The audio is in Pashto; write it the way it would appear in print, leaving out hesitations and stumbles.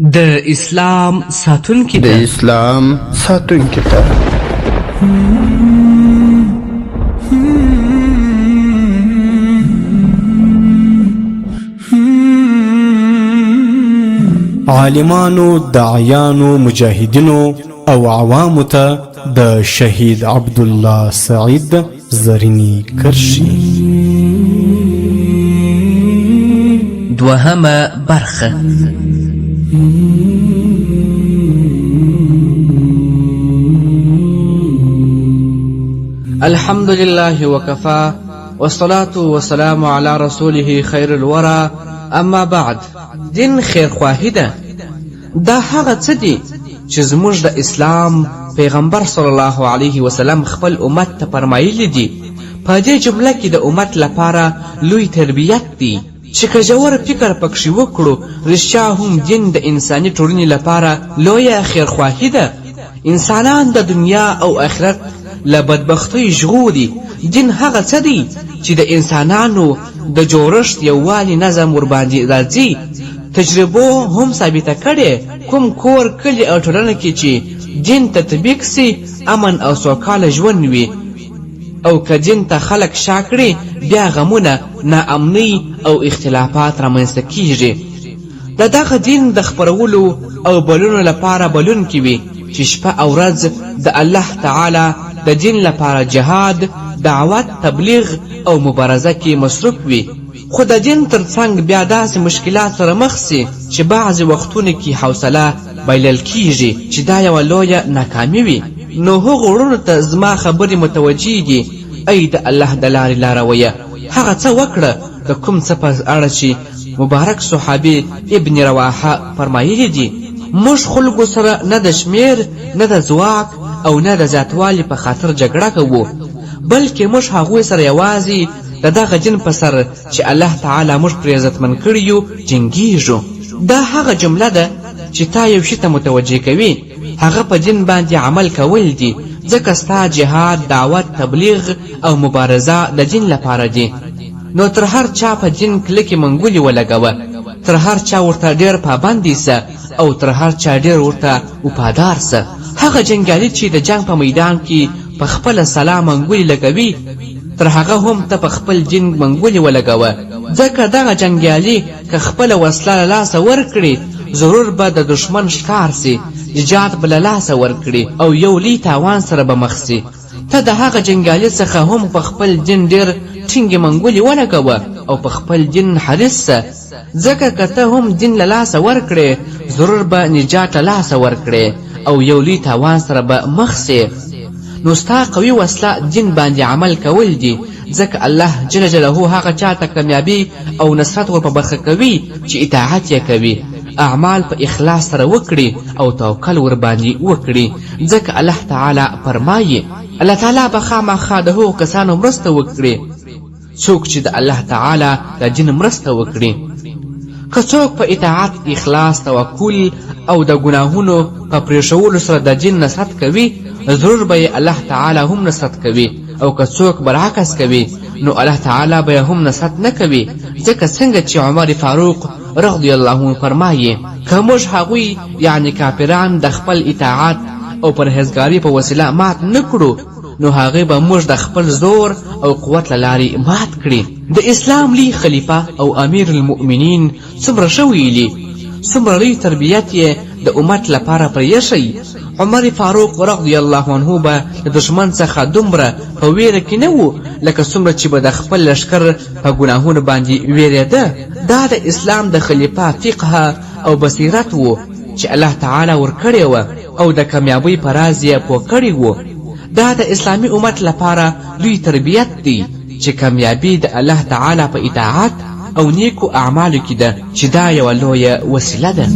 د اسلام ساتونکي د ته. اسلام ساتونکي ته. عالمانو، داعیانو، مجاهدینو او عوامو ته د شهید عبدالله سعید زرینې کرښې. دوهمه برخه. الحمد لله وكفى والصلاة والسلام على رسوله خير الورى اما بعد. دین خیرخواهي ده. دا هغه څه دي چې زموږ د اسلام پیغمبر صلی الله علیه وسلم خپل امت ته فرمایلي دي. په دې جمله کې د امت لپاره لوی تربیت دی چې که ژور فکر پکښې وکړو، رښتیا هم دین د انساني ټولنې لپاره لویه خیرخواهي ده. انسانان د دنیا او آخرت له بدبختۍ ژغوري. دین هغه څه دی چې د انسانانو د جوړښت، یووالي، نظم ورباندې راځي. تجربو هم ثابته کړې، کوم کور، کلي او ټولنه کې چې دین تطبیق سي، امن او سوکاله ژوند وي، او که دین ته خلک شا کړي، بیا غمونه، ناامنۍ او اختلافات رامنځته کیږي. د دغه دین د خپرولو او بلونو لپاره بلونکي وي چې شپه او ورځ د الله تعالی د دین لپاره جهاد، دعوت، تبلیغ او مبارزه کې مصروف وي. خو د دین تر څنګ بیا داسې مشکلات سره مخ سي چې بعضې وختونو کې حوصله بایلل کیږي، چې دا یوه لویه ناکامي وي. نو هغو وروڼو ته زما خبرې متوجه دي، ای د الله د لارې لارویه، هغه څه وکړه د کوم څه په اړه چې مبارک صحابي ابن رواحه فرمایلي دي: موږ خلکو سره نه د شمیر، نه د ځواک او نه د زیاتوالي په خاطر جګړه کوو، بلکې موږ هغوی سره یوازې د دغه دین په سر چې الله تعالی موږ پرې عزتمن کړي یو جنګیږو. دا هغه جمله ده چې تا یو شي ته متوجه کوي، هغه په دین باندې عمل کول دي، ځکه ستا جهاد، دعوت، تبلیغ او مبارزه د دین لپاره دي. نو تر هر چا په دین کلکې منګولې ولګوه، تر هر چا ورته ډېر پابند سه او تر هر چا ډېر ورته وفادار سه. هغه جنګیالي چې د جنګ په میدان کې په خپله سلا منګولې لګوي، تر هغه هم ته په خپل دین منګولې ولګوه، ځکه دغه جنګیالي که خپله وسله له لاسه ورکړي، ضرور به د دښمن ښکار سي، نجات به له لاسه ورکړي او یو لوی تاوان سره به مخ سي. ته د هغه جنګیالي څخه هم په خپل دین ډېر ټینګې منګولې ولګوه او په خپل دین حریص سه، ځکه که ته هم دین له لاسه ورکړې، ضرور به نجات له لاسه ورکړې او یو لوی تاوان سره به مخ سې. نو ستا قوي وسله دین باندې عمل کول دي، ځکه الله جل جلاله هغه چا ته کامیابي او نصرت ور په برخه کوي چې اطاعت یې کوي، اعمال په اخلاص سره وکړي او توکل ورباندې وکړي، ځکه الله تعالی فرمایي: الله تعالی به خامخا د هغو کسانو مرسته وکړي څوک چې د الله تعالی د دین مرسته وکړي. که څوک په اطاعت، اخلاص، توکل او د ګناهونو په پرېښولو سره د دین نصرت کوي، ضرور به یې الله تعالی هم نصرت کوي، او که څوک برعکس کوي، نو الله تعالی به یې هم نصرت نه کوي. ځکه څنګه چې عمر فاروق رضی الله عنه فرمایي: که موږ هغوی یعنې کافران د خپل اطاعت او پرهیزګاري په وسیله مات نه کړو، نو هغوی به موږ د خپل زور او قوت له لارې مات کړي. د اسلام لوی خلیفه او امیر المؤمنین څومره ښه ویلي، څومره لوی تربیت یې د امت لپاره پرېیښی. عمر فاروق رضی الله عنه به له دښمن څخه دومره په ویره کې نه و لکه څومره چې به د خپل لښکر په ګناهونو باندې ویرېده. دا د اسلام د خلیفه فقه او بصیرت و چې الله تعالی ورکړی وه او د کامیابۍ په راز یې پوه کړی و. دا د اسلامي امت لپاره لوی تربیت دی چې کامیابي د الله تعالی په اطاعت او نیکو اعمالو کې ده، چې دا یوه لویه وسیله ده.